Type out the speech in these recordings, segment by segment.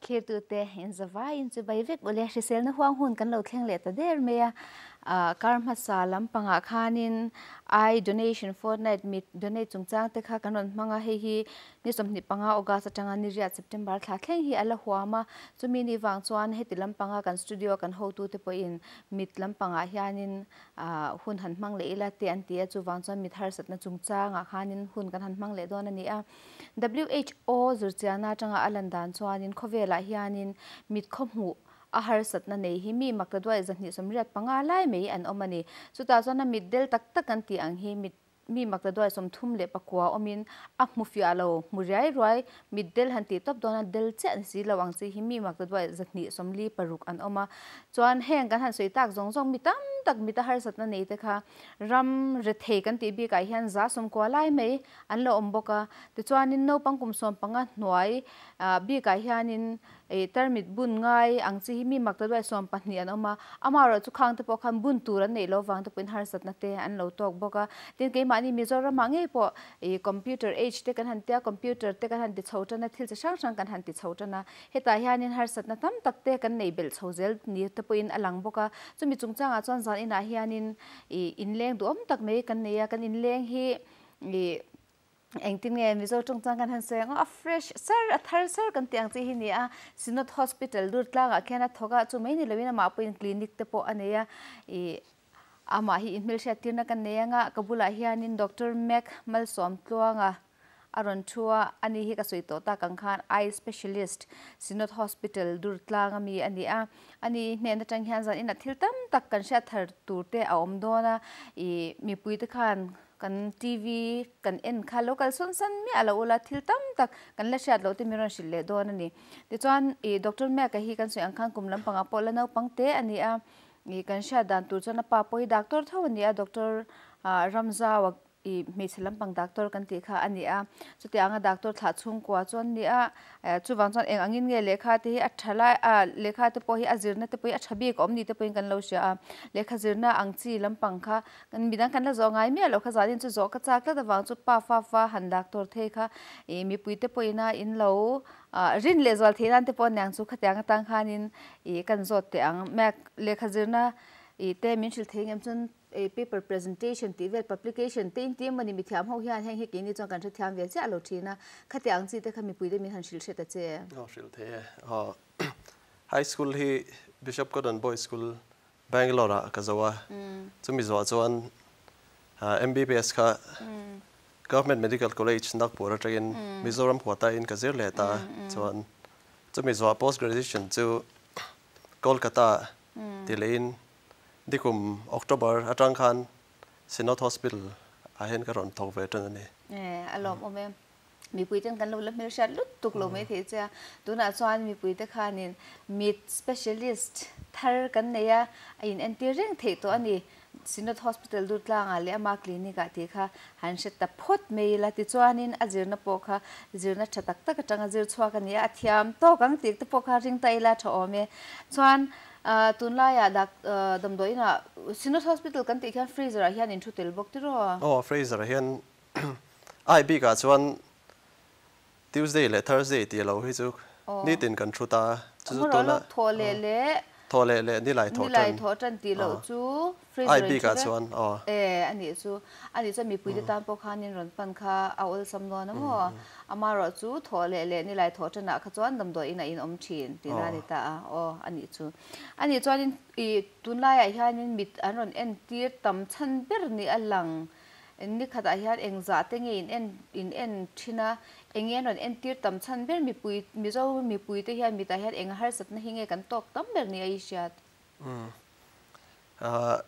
Thlirtute in zavaiin chu bai vek ule hriselna huang hun kan lo thleng leh ta der mai a. Kar hmasa lampangah khanin eye donation fortnight mit donate chungchang te kha kan rawn hmang a, hei hi ni 25 August atanga ni riat September thla thleng hi a la huam a. Chumi ni vang chuan heti lampanga kan studio kan hotute pawhin mit lampangah hianin hun han hmang leh ila te an ti a, chuvang chuan mit harsatna chungchangah khanin hun kan han hmang leh dawn a ni a. WHO zirchianna atanga a lan dan chuanin khawvelah hianin mit khawhmuh a harsatna nei hi mi makta duai 285 lai mai an awm a ni. Chutah chuan a mit del tak tak an tih ang hi mit mi makta duai 39 awmin a hmu fiah lo, hmu riai ruai, mit del han tih tawp dawn a del chiah ni si lo ang chi hi mi makta duai 256 an awm a. Chuan heng kan han sawi tak zawng zawng mi tam tak mit a harsatna nei te kha ram rethei kan tih bikah hian 190 lai mai an lo awm bawk a. Tichuanin naupang kum 15 hnuai bikah hianin tarmit bun ngai ang chi hi mi makta duai 12 an awm a. Amaherawhchu chu khang te pawh khan bun tur an neih loh vang te pawhin harsatna te an lo tawk bawk a. Tin, keimahni Mizoramah ngei pawh computer age te kan han tia, computer te kan han ti chho tan a, thil chi hrang hrang kan han ti chho tan a. Hetah hianin harsatna tam tak te kan nei belh chho zel ni te pawhin a lang bawk a. Chumi chungchangah chuan zan inah hianin inleng duhawm tak mai kan nei a, kan inleng hi engtin nge Mizo tawng chuan kan han sawi ang a, a fresh sar, a thar sar kan tih ang chi hi ni a. Synod Hospital dur tlangah khian a thawk a, chu mai ni loin amah pawhin clinic te pawh a nei a. Amah hi inhmelhriat tirna kan nei ang a, ka bulah hianin Doctor Mac Malsawmtluanga a rawn thu a, ani hi ka sawi tawh tak ang khan eye specialist Synod Hospital dur tlang ami a ni a. Ani hnen atang hian zan inah thil tam tak kan hriat thar tur te a awm dawn a, mipui te khan kan TV kan en kha lo kal sawn san miah lo ula thil tam tak kan la hriat loh te min rawn hrilh leh dawn a ni. Tichuan Doctor Meka hi kan sawi ang khan kum lampangah pawh la naupang te a ni a, kan hriat dan tur chuan a pa pawh hi doctor tho a ni a, Doctor Ramzau I hmeichhe lampang doctor kan tih kha a ni a, chutiang a doctor thlah chhungkua chu an ni a, chuvang chuan eng angin nge lehkha te hi a tha lai a, lehkha te pawh hi a zirna te pawh hi a tha bik a awm ni te pawhin kan lo hria a, lehkha zirna ang chi lampang kha kan midang kan la zawh ngai miah loh kha zanin chu zawh ka chak tlat avang chu pa fa fa han doctor thei kha i mipui te pawhin a in lo rin leh zual theih nan te pawh aniang chu khatiang atang khanin i kan zawt teh ang mek lehkha zirna i te min hrilh thei ngem chuan Paper presentation tih vel publication te in ti emawni mithiam ho hian heng hi keini chuan kan hrethiam ve chiah lo thin a, khati ang chi te kha mipui te min han hrilh hret a che. Aw hrilh thei e. Aw High School hi Bishop Cotton Boys School Bangalore ah ka zo a, chumi zawh chuan MBBS kha Government Medical College Nagpur atangin Mizoram huata in ka zir leh ta chuan chumi zawh post graduation chu Kolkata ti lehin Nikum October atang khan Synod Hospital ah hian ka rawn thawk ve tan a ni. E, a lawmawm e. Mipui ten kan lo la hmelhriat lut tuk lo mai thei che a. Tunah chuan mipui te khanin mit specialist thar kan nei a, a in entir reng theih tawh a ni. Synod Hospital dur tlangah leh ama clinic ah tih kha han hre ta phawt mai ila. Tichuanin a zirna pawh kha zirna tha tak tak atanga zir chhuak a ni a, a thiam tawk ang tih te pawh kha ring ta ila tha awm e. Chuan Tunlaiah dak damdawi inah Synod Hospital kan tih khian freezer ah hian in thu tel bawk tiraw? Aw, freezer ah hian ai bikah chuan Tuesday leh Thursday tih lo hi chu nitin kan thu ta a, chu chu tuna Thawh leh leh Thawh leh leh nilai thawh tan. Nilai thawh tan tih loh chu freezer in thu vek. Chuan aw. E anih chu. Anih chuan mipuite tan pawh khan in rawn pan kha a awlsam dawn a maw? Amaherawh chu thawh leh leh nilai thawh tanah kha chuan damdawi in a inawm thin tihna a ni ta a. Aw anih chu. Anih chuanin i tunlaiah hianin mit an rawn entir tam chhan ber ni a lang. Ni khatah hian engzah te nge in en in en thin a, eng nge an rawn entir tam chhan ber mipui Mizo mipuite hian mitah hian eng harsatna hi nge kan tawk tam ber ni a i hriat?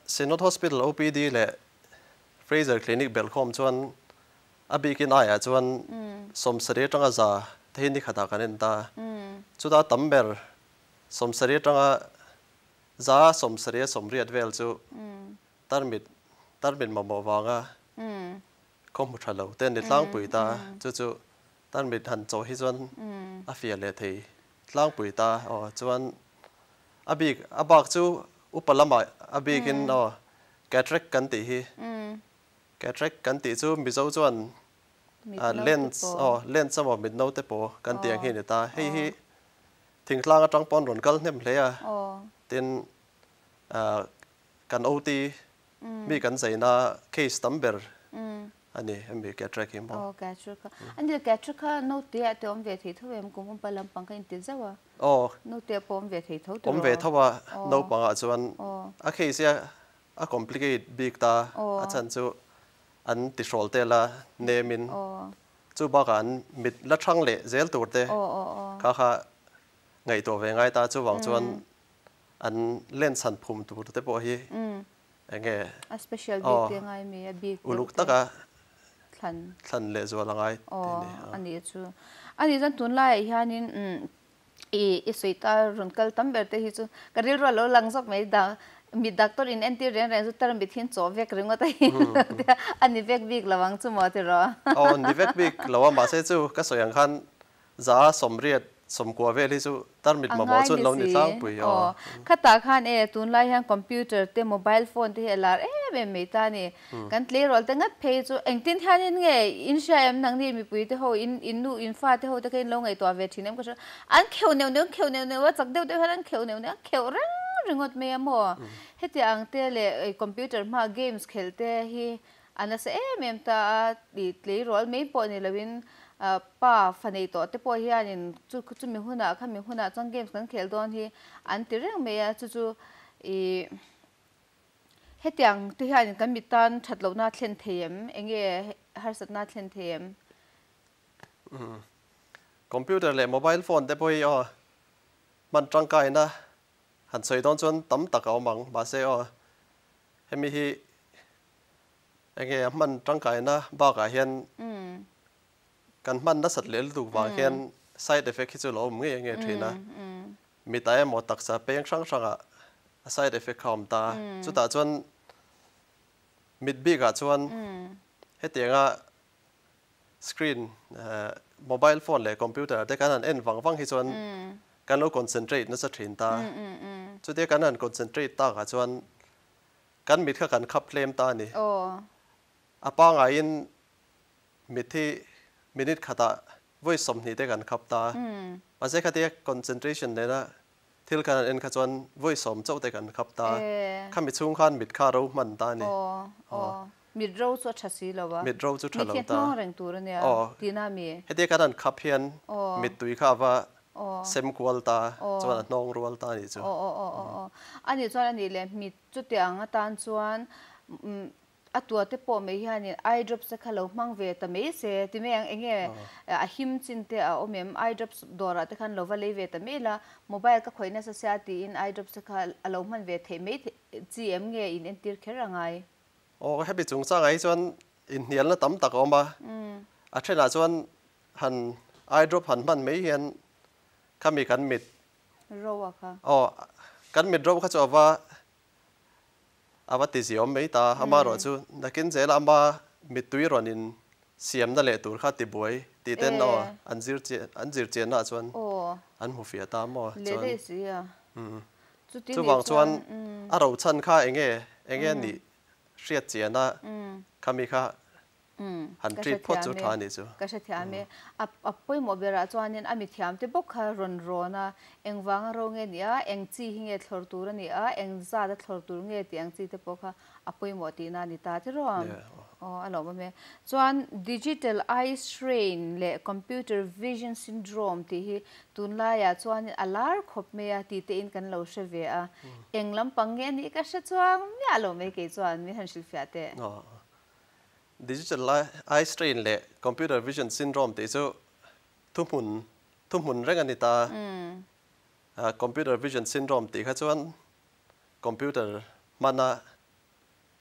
Synod Hospital OPD leh Fraser Clinic belhkhawm chuan a bikin aiah chuan 70 atanga 100 te hi ni khatah kan en ta. Chuta tam ber 70 atanga 170 80 vel chu tarmit tarmit mamawh vanga khaw hmu tha lo te an ni tlangpui ta. Chu chu tarmit han chawh hi chuan a fiah leh thei tlangpui ta. Aw chuan a bik a bak chu upa lamah a bikin aw cataract kan tih hi cataract kan tih chu Mizo chuan lens aw lens emaw mitno te pawh kan tih ang hi a ni ta. Hei hi. Thingtlang atang pawn rawn kal hnem hle a, tin kan OT mi kan zaina case tam ber a ni hemi cataract hi maw. Aw cataract kha. Ani cataract kha naute ah te awm ve thei tho em? Kum upa lampang kha inti zauh a. Aw. Naute ah pawh awm ve thei tho tiraw? Awm ve tho a, naupang ah chuan a case hi a complicate bik ta, a chhan chu an tihrawl te la nem in chu bakah an mit la thang leh zel tur te kha kha ngaihtuah ve ngai ta chuvang chuan an len chhan phum tur te pawh hi eng nge a special bik te ngai mi a bik uluk taka thlan thlan leh zual a ngai tih a ni. A nih chu. A nih chuan tunlaiah hianin I i sawi ta rawn kal tam ber te hi chu ka rilru a lo lang zawk mai da mi doctor in entir reng reng chu tar mit hian chaw vek ringawt a hi a ni vek bik lo ang chu maw tiraw? Aw ni vek bik lo a mahse chu ka sawi ang khan za 80 90 vel hi chu tar mit mamawh A chu an ngai lo ni ni si. tlangpui aw. Aw khatah khan e tunlai hian computer te mobile phone te hi a lar em em mai ta a ni. Kan tleirawl te ngat phei chu engtin hianin nge in hria em nangni mipui te ho in in nu in fa te ho te kha in lo ngaihtuah ve thin em ka hria an kheuh neuh neuh an kheuh neuh neuh a chak deuh deuh hian an kheuh neuh neuh an kheuh reng ringawt mai a maw hetiang ang te leh computer hmaa games khelh te hi a nasa em em ta a i tleirawl mai pawh ni loin pa fa nei tawh te pawh hianin chu chumi hunah khami hunah chuan games kan khel dawn hi an ti reng mai a chu chu i Hetiang te hian kan mit tan that lohna a thlen thei em? Enge harsatna a thlen thei em? Computer leh mobile phone te pawh hi aw hman tangkaina han sawi dawn chuan tam tak a awm ang. Mahse aw hemi hi enge a hman tangkaina bakah hian kan hman nasat leh lutuk vang hian side effect hi chu lo awm ngei ngei thin a. Mit ah emaw taksa peng hrang hrangah a side effect kha a awm ta. Chutah chuan mit bikah chuan hetianga screen mobile phone leh computer te kan han en vang vang hi chuan kan lo concentrate nasa thin ta. Chutia kan han concentrate takah chuan kan mit kha kan khap tlem ta a ni. A pangaiin mit hi minute khatah Vawi 20 te kan khap ta a, mahse khatia concentration nena thil khan an en kha chuan vawi 10 chauh te kan khap ta a, khami chhung khan mit kha ro hman ta a ni. Aw, mit ro chu a tha si lo a, mit ro chu tha mit lo hi a ta. hnawng reng tur a nia tihna a mi? Hetia kan han khap hian mittui kha a va sem kual ta a, chuan a hnawng rual ta a nih chu. Aw, aw, aw, aw, a nih chuan a nih leh mit chutiang atan chuan A tua te pawh mai hianin eye drops te kha lo hmang ve ta mai se ti mai ang enge a him chin te a awm em eye drops dawrah te khan lo va lei ve ta mai la mobile ka khawih nasa sia tiin eye drops te kha a lo hman ve theih mai chi em nge in entir kher a ngai. Aw hemi chungchangah hi chuan inhnialna tam tak a awm a, a thenah chuan han eye drop han hman mai hian khami kan mit ro a kha. Aw kan mit ro kha chu a va A va ti ziawm mai ta, amaherawh chu nakin zela ama mittui rawn in siamna leh tur kha ti buai tih ten aw an zir an zir chianna ah chuan an hmu fiah ta maw chuan chuvang chuan a rochhan kha enge enge nih hriat chiana khami kha Han Ka treat phawt hrethiam chu e, tha a nih chu. ka hrethiam e. A a pawimawh berah chuanin a mithiam te bawk kha rawn rawn a, eng vanga ro nge ni a, eng chi hi nge thlawr tur a ni a, eng zat a thlawr tur nge tih ang chi te pawh kha a pawimawh tihna a ni ta tiraw? Aw a lawmawm e. Chuan digital eye strain leh computer vision syndrome tih hi tunlaiah chuanin a lar khawp mai a tih te in kan lo hre ve a, eng lampang nge a nih ka hre chuang miah lo mai kei chuan min han hrilhfiah teh. Digital eye strain leh computer vision syndrome tih chu thuhmun thuhmun reng a ni ta. Computer vision syndrome tih kha chuan computer hmana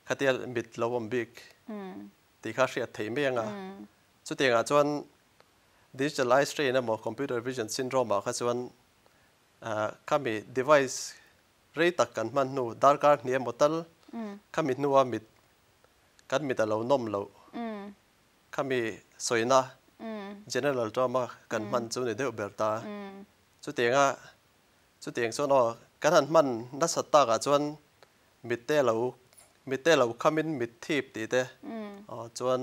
khatia mit lo awm bik tih kha hriat theih mai ang a. Chutiangah chuan digital eye strain emaw computer vision syndrome ah kha chuan khami device rei tak kan hman hnu darkar hnih emaw tal khami hnua mit Kan mit a lo nawm loh. Khami sawina general term a kan hman chu ni deuh ber ta. Chutianga chutiang chuan aw kan han hman nasat takah chuan mitte lo mitte lo khamin mit thip tih te aw chuan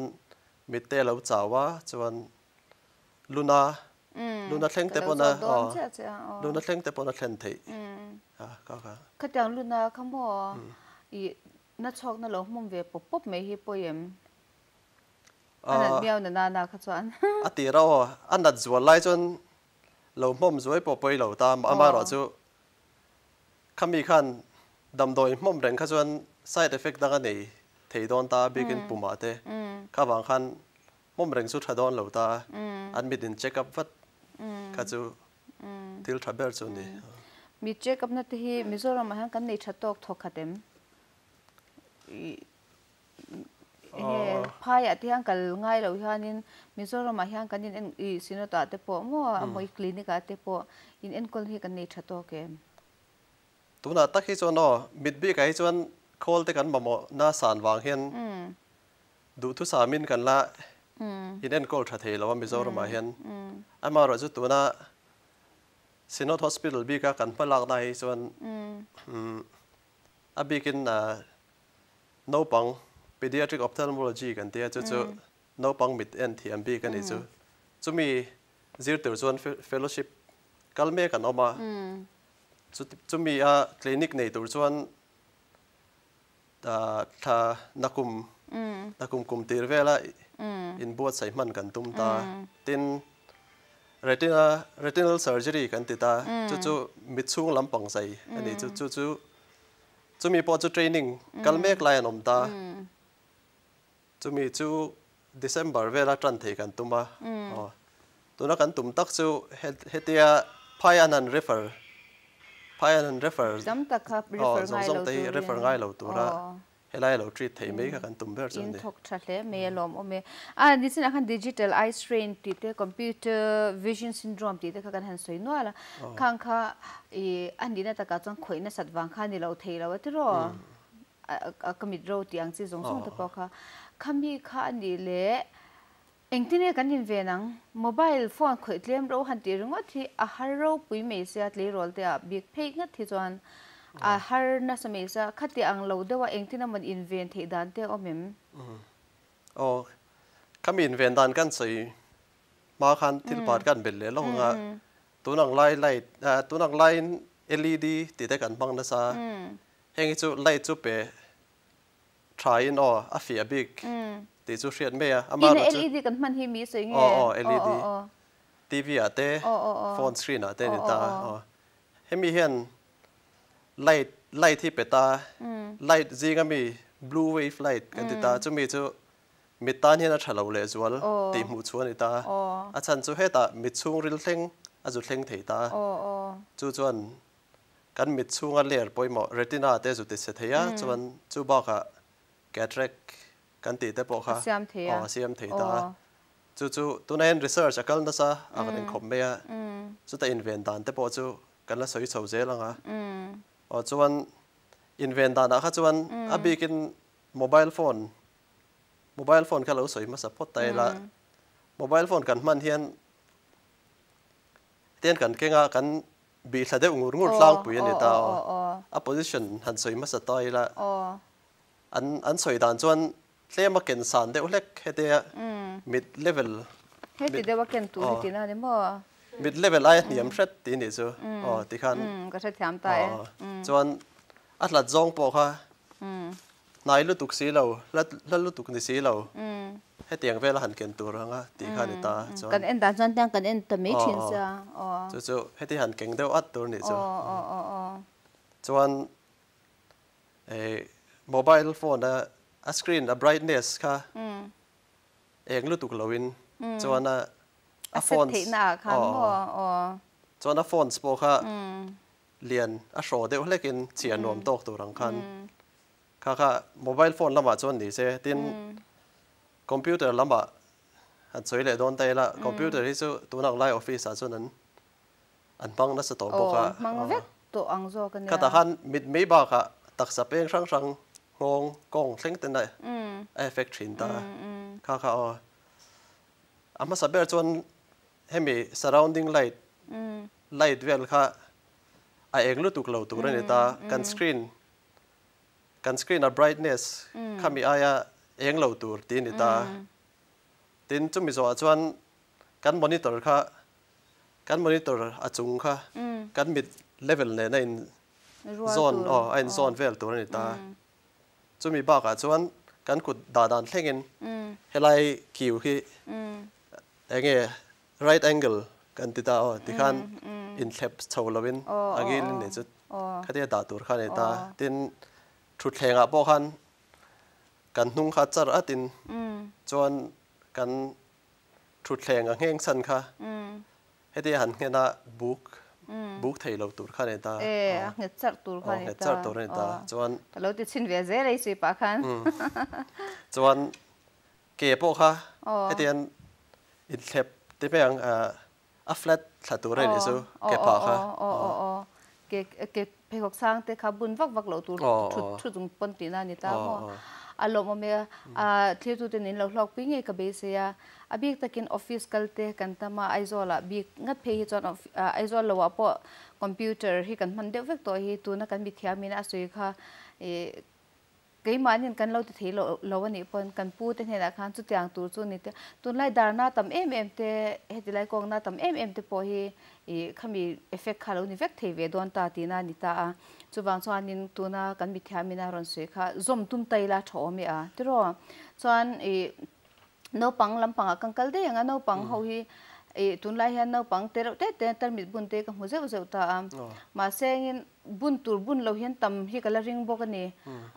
mitte lo chau a chuan luna. Luna thleng te pawn a aw luna thleng te pawn a thlen theih a ka ka. Khatiang luna kha maw i na chhuak na lo hmawm ve pawp pawp mai hi pawi em? A nat miau na nana kha chuan. A tir a aw a nat zual lai chuan lo hmawm zuai pawh pawi lo ta amaherawh chu khami khan damdawi hmawm reng kha chuan side effect dang a nei thei dawn ta bikin pumah te kha vang khan Hmawm reng chu tha dawn lo ta, an mit in check up vat kha chu thil tha ber chu a ni. Mit check up na te hi Mizoram ah hian kan nei tha tawk thawk khat em? Enge phai ah te hian kal ngai lo hianin Mizoram ah hian kan in en i Synod ah te pawh maw a mawi clinic ah te pawh in enkawl hi kan nei tha tawk em? Tunah tak hi chuan aw mit bik ah hi chuan khawl te kan mamawh na san vang hian Duhthusamin kan la in enkawl tha thei lo a Mizoramah hian. Amaherawhchu tuna Synod Hospital bika kan hma lakna hi chuan a bikin naupang Pediatric Ophthalmology kan tia chu chu naupang mit en thiam bik a nih chu. Chumi zir tur chuan fellowship kal mek an awm a. Chumi a clinic nei tur chuan Thla nakum nakum kum tir vela inbuatsaih hman kan tum ta. Tin, retina retinal surgery kan ti ta. Chu chu mit chhung lampang zai a ni chu. Chu chu chumi pawh chu training kal mek lai an awm ta. Chumi chu December vela tan thei kan tum a. Tuna kan tum tak chu hetia phai an han refer phai an han refer Tam tak kha refer zawng ngai zawng lo te hi turin refer ngai lo tura helai lo treat thei mai kha kan tum ber chu a In ni. thawk tha hle mai a lawm awm e. A nichinah khan digital eye strain tih te computer vision syndrome tih te kha kan han sawi nual a. Khang kha i a nihna takah chuan khawih nasat vang kha a ni lo thei lo a tiraw? A ka mit ro tih ang chi zawng zawng te pawh kha khami kha a nih leh engtin nge kan inven ang? Mobile phone khawih tlem ro han tih ringawt hi a har ropui mai sia tleirawl te ah bik phei ngat hi chuan a har nasa mai sia khati ang lo deuh a engtin amawn inven theih dan te a awm em? Aw khami inven dan kan sawi hma khan thil pat kan belh leh lawk ang a tun ang lai light tun ang laiin LED tih te kan hmang nasa Heng hi chu light chu pe tha in aw a fiah bik tih chu hriat mai a. Ina LED kan hman hi mi sawi nge? Aw aw LED TV ah te phone screen ah te ni ta aw. Hemi hian light light hi pe ta light zing ami blue wave light kan ti ta chumi chu mit tan hian a tha lo lehzual tih hmuh chu a ni ta. A chhan chu hetah mit chhungril thleng a zu thleng thei ta. Chu chuan Kan mit chhunga ler pawimawh retina te zu ti chhe thei a, chuan chu bakah cataract kan tih te pawh kha aw a siam thei ta a. Chu chu tuna hian research a kal nasa a kan inkhawp mai a, chuta inven dan te pawh chu kan la sawi chho zel ang a. Aw chuan inven danah kha chuan a bikin mobile phone mobile phone kha lo sawi hmasa phawt ta ila, mobile phone kan hman hian Hetiang kan keng a, kan bih thla deuh ngur ngur tlangpui a ni ta aw. A position han sawi hmasa ta ila, an an sawi dan chuan tlem a ken san deuh hlek hetia mit level Heti deuh a ken tur hi tihna a ni maw? Mit level aia hniam hret tih nih chu aw tikhan Ka hrethiam ta e. Chuan a hlat zawng pawh kha Hnai lutuk si lo, hla lutuk ni si lo, hetiang vela han ken tur anga tih kha a ni ta chuan. Kan en dan chuan tiang kan en ta mai thin sia. Chu chu heti han keng deuh at tur nih chu. Chuan mobile phone a a screen a brightness kha eng lutuk loin chuan a a set theihna ah khan maw. Chuan a phones pawh kha lian a hraw deuh hlekin chhiar nuam tawk tur ang khan kha kha mobile phone lamah chuan ni se tin computer lamah han sawi leh dawn ta ila computer hi chu tunang lai office ah chuan an an hmang nasa tawh bawk a hmang vek tawh ang zawk ania khatah khan mit mai bakah taksa peng hrang hrang nghawng kawng thleng ten a effect thin ta kha kha aw a hmasa ber chuan hemi surrounding light Light vel kha a eng lutuk lo tur a ni ta, kan screen kan screen a brightness khami aia eng lo tur tih a ni ta. Tin chumi zawhah chuan kan monitor kha Kan monitor a chung kha kan mit level nen a in zawn aw a in zawn vel tur a ni ta. Chumi bakah chuan kan kut dah dan thlengin helai kiu hi enge right angle kan ti ta aw tikhan inthlep chho lovin a ngilin nei chu khatia dah tur kha a ni ta. Tin, thutthlengah pawh khan kan hnung kha char atin chuan kan thutthleng a ngheng chhan kha heti han nghen a buk buk thei lo tur kha a ni ta. E, a nghet charh tur kha a ni ta. Nghet charh tur a ni ta. Chuan Ka lo ti chhin ve zel ei sui pah khan. Chuan ke pawh kha heti han inthlep ti mai ang a flat thla tur a ni chu ke phah kha. Aw aw aw ke ke pheikhawk sang te kha bun vak vak loh tur thut thut chung pawn tihna a ni ta maw? A lawmawm e a thiltute nen lo hlawk pui ngei ka beisei a, a bik takin office kal te kan tam a, Aizawl ah bik ngat phei hi chuan Aizawl lo ah pawh computer hi kan hman deuh vek tawh hi tuna kan mithiam in a sawi kha ih Keimahni'n kan lo ti thei lo lo a nih pawn kan pu te hnenah khan chutiang tur chu ni te, tunlai darna tam em em te, heti lai kawngna tam em em te pawh hi ih khami effect kha lo ni vek thei ve dawn ta tihna a ni ta a. Chuvang chuanin tuna kan mithiamina rawn sawi kha zawm tum ta ila tha awm e a tiraw. Chuan ih naupang lampangah kan kal daih ang a, naupang ho hi ih tunlai hian naupang te reuh te te tarmit bun te ka hmu zeuh zeuh ta a. Mahse engin Bun tur bun lo hian tam hi ka la ring bawk a ni.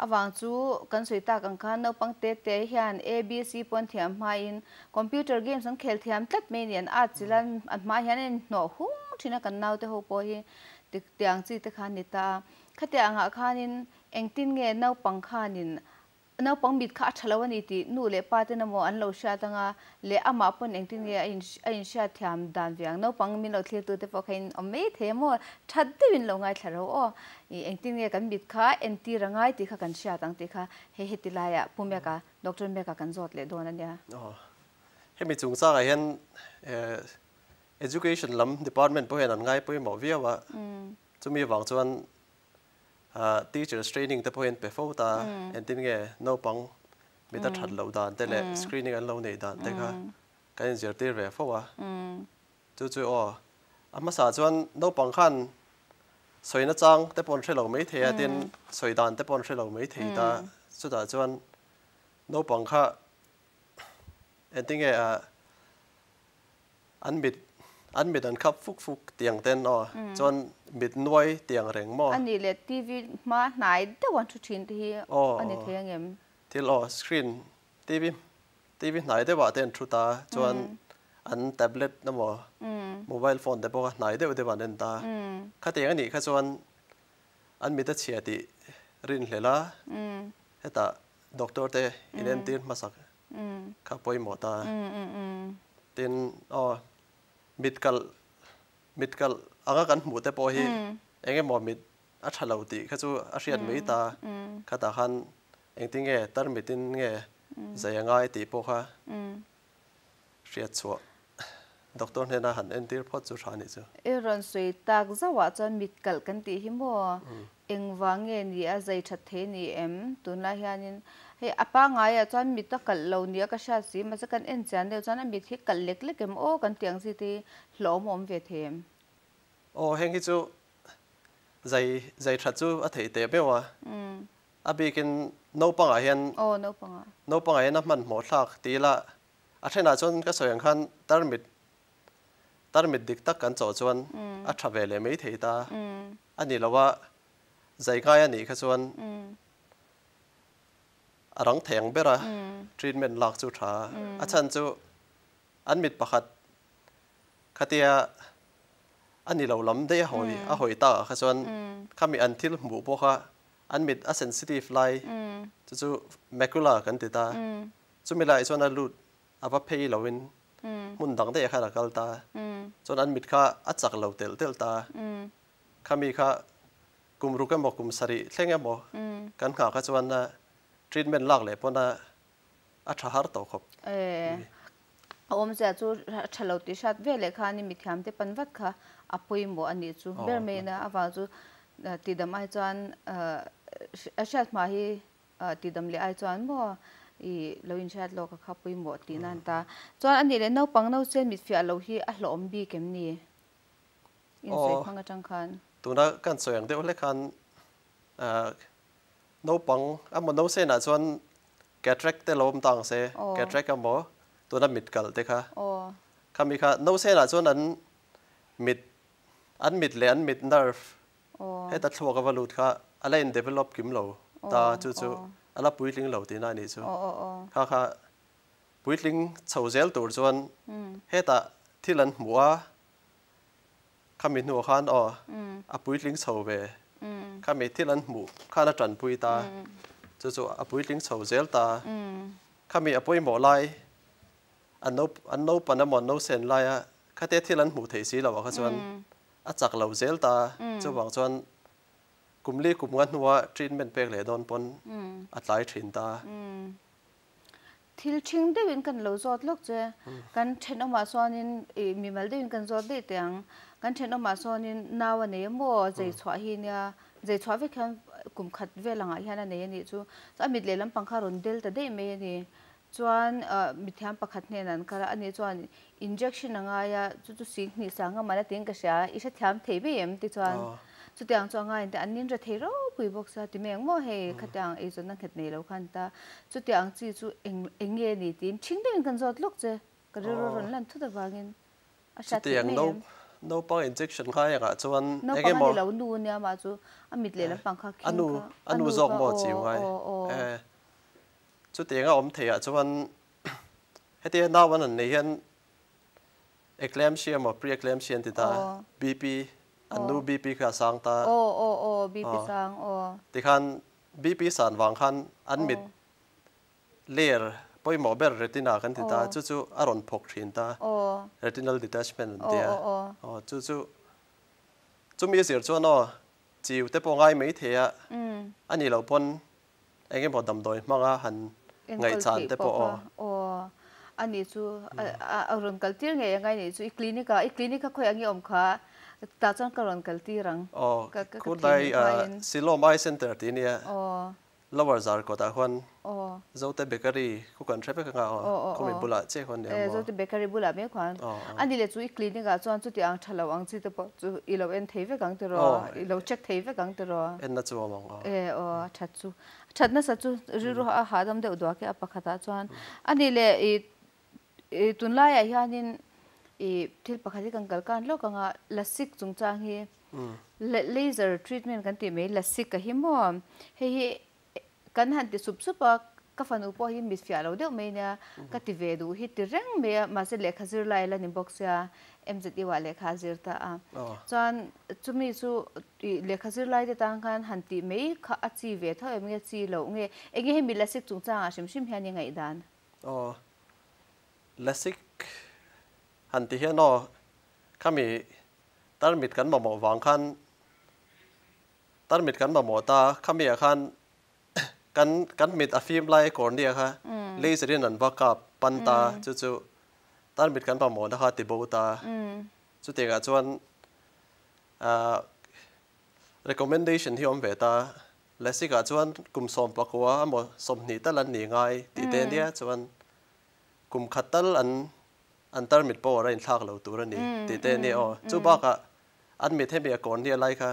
Avang chu kan sawi tak ang khan naupang te te hian ABC pawn thiam hmain computer games an khel thiam tlat mai a ni. An at chilh a, an hma hian an inhnawh hung thin a kan naute ho pawh hi tiang chi te khan ni ta a. Khatiang angah khanin engtin nge naupang khanin Naupang mit kha a tha lo a ni tih nu leh pa ten emaw an lo hriat anga leh amah pawn engtin nge a in a inhriat thiam dan ve ang. Naupang min lo thlir tu te pawh kha in awm mai thei emaw that deuhin lo ngaithla ro aw. Ih engtin nge kan mit kha entir a ngai tih kha kan hriat ang tih kha hei heti laiah Pu Meka, Doctor Meka kan zawt leh dawn a nia. Aw. Hemi chungchangah hian Education lam department pawh hian an ngai pawimawh viau a, chumi avang chuan Teachers training te pawh hian pe fo ta, engtin nge naupang mit a that loh dan te leh screening an lo neih dan te kha kan inzirtir ve fo a. Chu chu aw, a hmasa chuan naupang khan sawi nachang te pawh an hre lo mai thei a, tin sawi dan te pawh an hre lo mai thei ta. Chutah chuan naupang kha engtin nge An mit, an mit an khap fuk fuk tiang ten aw, chuan mit nuai tiang reng maw? A nih leh TV hma hnai deuh an thu thin te hi a ni thei angem? Thil aw, screen, TV, TV hnai deuh ah te an thu ta, chuan an tablet emaw mobile phone te pawh kha hnai deuh deuh an en ta. Khatiang a nih kha chuan an mit a chhia tih rinhlelh a, hetah doctor te inentir hmasak kha pawimawh ta. Tin, aw, mit kalh, mit kalh anga kan hmuh te pawh hi eng emaw mit a tha lo tih kha chu a hriat mai ta. Khatah khan engtin nge tarmitin nge zai a ngai tih pawh kha hriat chhuah doctor hnena han entir phawt chu tha nih chu. I rawn sawi tak zauhah chuan mit kalh kan tih hi maw Engvang nge ni a zai that thei ni em? Tunlai hianin hei a pangaiah chuan mit a kalh lo nia ka hriat si, mahse kan en chian deuh chuan a mit hi kalh lek lek em aw kan tih ang chi te hi hlawm a awm ve thei em? Aw heng hi chu zai zai that chu a theih teh meuh a, a bikin naupangah hian Aw naupangah. Naupangah hian a hmanhmawh thlak ti ila a thenah chuan ka sawi ang khan tarmit tarmit dik tak kan chawh chuan a tha ve leh mai thei ta. A ni lo a, zai ngai a nih kha chuan a rang thei ang ber a, treatment lak chu tha a. A chhan chu an mit pakhat khatia a ni lo lam daih a hawi a hawi tak ah kha chuan khami an thil hmuh pawh kha an mit a sensitive lai chu chu macula kan ti ta. Chumi laiah chuan a lut a va phei loin hmun dang daih ah khan a kal ta. Chuan an mit kha a chak lo telh telh ta. Khami kha kum ruk emaw kum sarih thleng emaw kan nghah kha chuan treatment lak leh pawn a tha har tawh khawp. A awmzia chu a tha lo tih hriat ve leh khan mithiam te pan vat kha a pawimawh a nih chu. Ber maina avang chu tidam ai chuan a hriat hma hi Tidam leh ai chuan maw i lo inhriat lawk a kha pawimawh tih nan ta. Chuan a nih leh naupang no chen mitfiah lo hi a hlawhawm bik em ni? In sawi hmang atang khan. Tuna kan sawi ang deuh hlek khan naupang emaw nausen ah chuan cataract te lo awm ta ang se, cataract emaw tuna mit kalh te kha. Khami kha nausen ah chuan an mit an mit leh an mit nerve heta thluak a va lut kha a la in develop kim lo ta chu chu a la puitling lo tihna a nih chu. Kha kha puitling chho zel tur chuan hetah thil an hmuh a, khami hnuah khan aw a puitling chho ve, khami thil an hmuh khan a tanpui ta, chu chu a puitling chho zel ta, khami a pawimawh lai an an naupan emaw an nausen laia khate thil an hmuh theih si loh ah kha chuan a chak lo zel ta, chuvang chuan kum li kum nga hnua treatment pek leh dawn pawn a tlai thin ta. Thil ṭhing deuhin kan lo zawt lawk che. Kan ṭhenawmah sawnin ih mimal deuhin kan zawt daih teh ang. Kan ṭhenawmah sawnin nau a nei a maw zei chhuah hi nia, zei chhuah vek hian kum khat vel angah hian a nei a nih chu. A mit leh lampang kha a rawn del ta daih mai a ni. Chuan mithiam pakhat hnenah an kal a, ani chuan injection a ngai a, chu chu sing hnih sang a man a tiin ka hria, i hrethiam thei mai em ti chuan chutiang chu a ngai ang te an inre thei ropui bawk sia ti mai ang maw hei khatiang eizawnna nghet nei lo khan ta chutiang chi chu eng eng nge ni tiin ṭhing deuhin kan zawt lawk che ka rilru rawn lan thut avangin a hriat theih mai em. Naupang injection ngai angah chuan eng emaw. Naupang a ni lo nu nia mah chu a mit leh lampang kha khing kha a nu zawk maw chiu ngai e. Chutianga awm theiah chuan hetia nau an han nei hian eclampsia emaw pre-eclampsia an ti ta, BP, an nu BP kha a sang ta. Tikhan BP san vang khan an mit layer pawimawh ber retina kan ti ta, chu chu a rawn phawk thin ta, retinal detachment an ti a. Chu chu chumi a zir chuan aw chiu te pawh ngai mai thei a, a nih loh pawn Eng emaw damdawi hmanga han ngaihchan te pawh aw. Aw, a nih chu a rawn kal tir ngei ang a nih chu i clinic ah, i clinic kha khawi ang i awm kha tah chuan ka rawn kal tir ang. Aw, khulai Silawm Eye Center tih nia Lower Zarkawt ah khuan Zote Bakery khu kan hre vek anga aw, khumi bulah chiah khuan nia maw. Zote Bakery bulah mai khuan. A ni leh chu i clinic ah chuan chuti ang tha lo ang chi te pawh chu i lo en thei vek ang tiraw, i lo check thei vek ang tiraw. En na chu awm ang aw. E aw, a that chu. A that nasa chu rilru a hahdam deuh duak e a pakhatah chuan. A ni leh i tunlaiah hianin i thil pakhat hi kan kal kan lawk ang a, lasik chungchang hi laser treatment kan tih mai lasik a hi maw. Hei hi Kan han ti sup sup a, ka fanu pawh hi mit fiah lo deuh mai nia, ka ti ve duh hi ti reng mai a, mahse lehkha zir lai la ni bawk sia, MZU ah lehkha a zir ta a. Chuan chumi chu ih lehkha zir lai te tan khan han tih mai kha a chi ve tho em nge chi loh nge, enge hemi lasik chungchangah hrim hrim hian i ngaihdan? Aw, lasik han ti hian aw, khami tarmit kan mamawh vang khan Tarmit kan mamawh ta, khami ah khan kan kan mit a fim lai cornea kha laser in an va kap pan ta chu chu tarmit kan mamawh na kha ti bo ta. Chutiang ah chuan ah recommendation hi awm ve ta, Lasik ah chuan kum 19 emaw 20 tal an ni ngai tih te nia chuan kum khat tal an an tarmit power a inthlak lo tur a ni tih te nia aw. Chu bakah An mit hemi a kawn hi a lai kha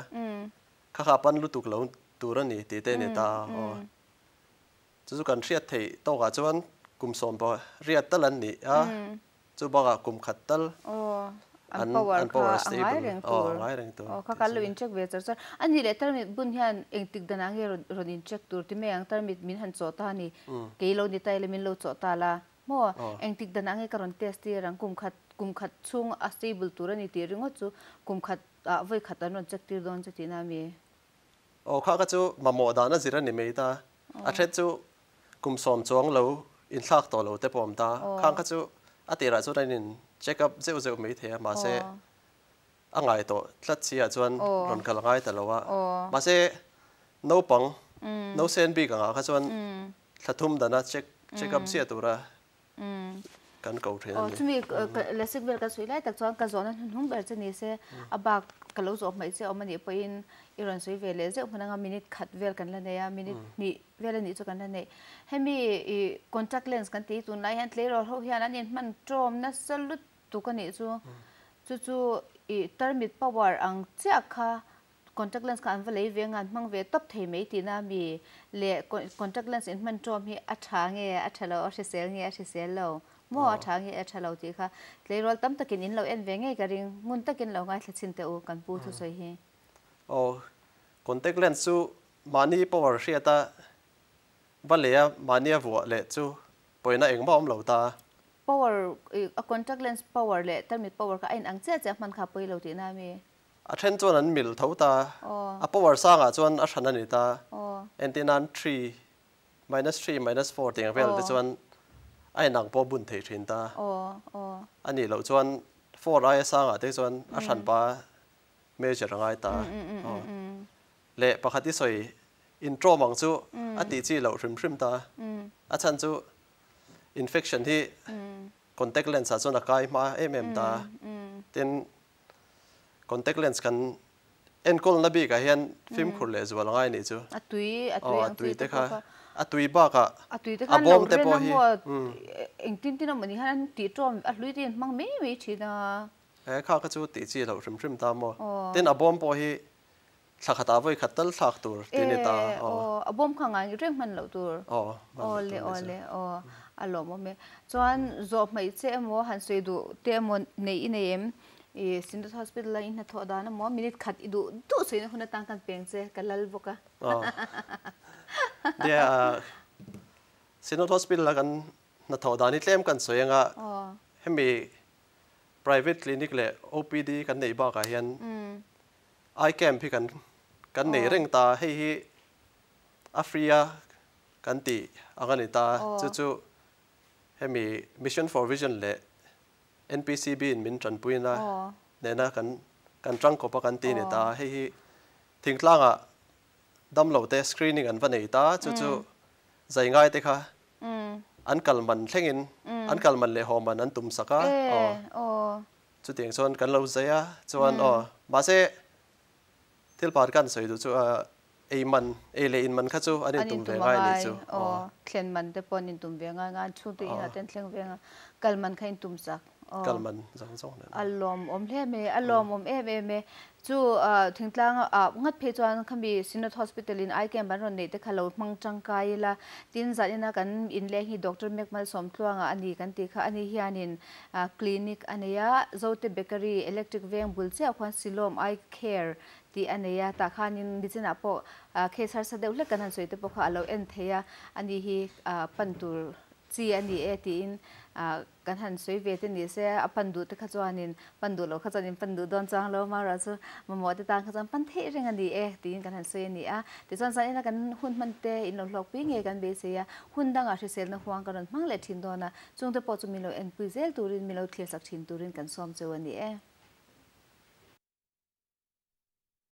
kha kha pan lutuk lo tur a ni tih te a ni ta aw. Chu chu kan hriat theih tawkah chuan kum sawm pawh riat tal an ni a, chu bakah kum khat tal an an power stable aw a ngai reng tur. Aw kha kan lo in check ve char char. A nih leh tarmit bun hian engtik danah nge rawn in check tur ti mai ang tarmit min han chawh ta a ni. Kei lo ni ta ila min lo chawh ta la. Maw? Engtik danah nge ka rawn test tir ang? Kum khat, kum khat chhung a stable tur a ni tih ringawt chu kum khat ah vawi khat an rawn check tir dawn che tihna a mi? Aw, kha kha chu mamawh dan a zir a ni mai ta. A then chu kum 10 chuang lo inthlak tawh lo te pawh awm ta. Khang kha chu a tirah chuan an in check up zeuh zeuh mai thei a, mahse a ngai tawh tlat si ah chuan rawn kal a ngai ta lo a. Mahse naupang, nausen bik angah kha chuan Thla thum dana check check up chiah tura kan ko thin a ni. Chumi lasik vel kan sawi lai tak chuan ka zawhna hnuhnung ber che ni se a bak ka lo zawh hmaih che awm a nih pawhin i rawn sawi ve leh zeuh hman anga minute khat vel kan la nei a, minute hnih vel a nih chu kan la nei. Hemi i contact lens kan tih tunlai hian tleirawl ho hian an inhman tawm nasa lutuk a nih chu. Chu chu i tarmit power ang chiah kha contact lens kha an va lei ve anga an hmang ve tawp thei mai tihna a mi leh contact lens in hman tawm hi a tha nge a tha lo a hrisel nge a hrisel lo maw a tha nge a tha lo tih kha tleirawl tam takin in lo en ve ngei ka ring ngun takin lo ngaithla chhin teh u kan pu thusawi hi. Aw contact lens chu mahni power hriata va lei a mahnia vuah leh chu pawina engmah awm lo ta. Power a contact lens power leh tarmit power kha a inang chiah chiah hman kha pawi lo tihna a mi? A then chuan an mil tho ta. A power sangah chuan a hran a ni ta. Entir nan three minus three minus four tih ang vel te chuan a inang pawh bun thei thin ta. A nih loh chuan four aia sangah te chuan a hran pa measure a ngai ta. Leh pakhat i sawi intrawm ang chu a tih chi loh hrim hrim ta. A chhan chu infection hi contact lens ah chuan a kai hma em em ta. Tin, contact lens kan enkawlna bikah hian fimkhur leh zual ngai nih chu. A tui, a tui ang chi te pawh kha. A tui bakah a tui te khan lo ren a maw engtin tin a maw ni khan an tih tawm a hlui te in hmang mai mai thin a. He kha kha chu tih chi loh hrim hrim ta maw. Tin a bawm pawh hi thla khatah vawi khat tal thlak tur tih a ni ta. Aw, a bawm kha ngai reng hman loh tur. Aw, hman loh tur ni chu. Awle, awle, aw, a lawmawm e. Chuan zawh hmaih che emaw, han sawi duh te emaw neih i nei em? I Synod Hospital a i hnathawh dan emaw, minute khat i duh duh sawina hun atang kan peng che, ka lal bawk a. Aw, nia, Synod Hospital a kan hnathawh dan hi tlem kan sawi anga, hemi private clinic leh OPD kan neih bakah hian Eye camp hi kan kan nei reng ta, hei hi a free a kan tih ang a ni ta, chu chu hemi Mission for Vision leh NPCB in min tanpuina nena kan kan tangkawp a kan ti ni ta, hei hi thingtlangah damlo te screening an va nei ta, chu chu zai ngai te kha an kal man thlengin an kal man leh haw man an tum sak a, aw. Chutiang chuan kan lo zai a, chuan aw, mahse thil par kan sawi duh chu ei man, ei leh in man kha chu an intum ve ngai anih chu. Aw, thlen man te pawh an intum ve ngai nga, an chhungte inah te an thleng ve nga, kal man kha intum chak. Aw, kal man zawng zawng nen. A lawmawm hle mai, a lawmawm em em e. Chu thingtlang ah ngat phei chuan khami Synod Hospital in eye camp an rawn neih te kha lo hmang tangkai ila, tin zan ina kan inleng hi Doctor Mekmalsawmtluanga a ni kan tih kha ani hianin Clinic a nei a, Zote Bakery, Electric Veng bul chiah khuan Silawm Eye Care tih a nei a, tah khanin nichinah pawh case harsa deuh hlek kan han sawi te pawh kha a lo en thei a, ani hi pan tur chi a ni e tiin kan han sawi ve te ni se, a pan duh te kha chuanin pan duh loh kha chuanin pan duh dawn chuang lo marawh chu mamawh te tan kha chuan pan theih reng a ni e tiin kan han sawi a ni a, tichuan zan ina kan hun hman te in lo hlawkpui ngei kan beisei a, hun dangah hriselna huang ka rawn hmang leh thin dawn a. Chungte pawh chu min lo enpui zel turin, min lo thlir sak thin turin kan sawm cheu a ni e.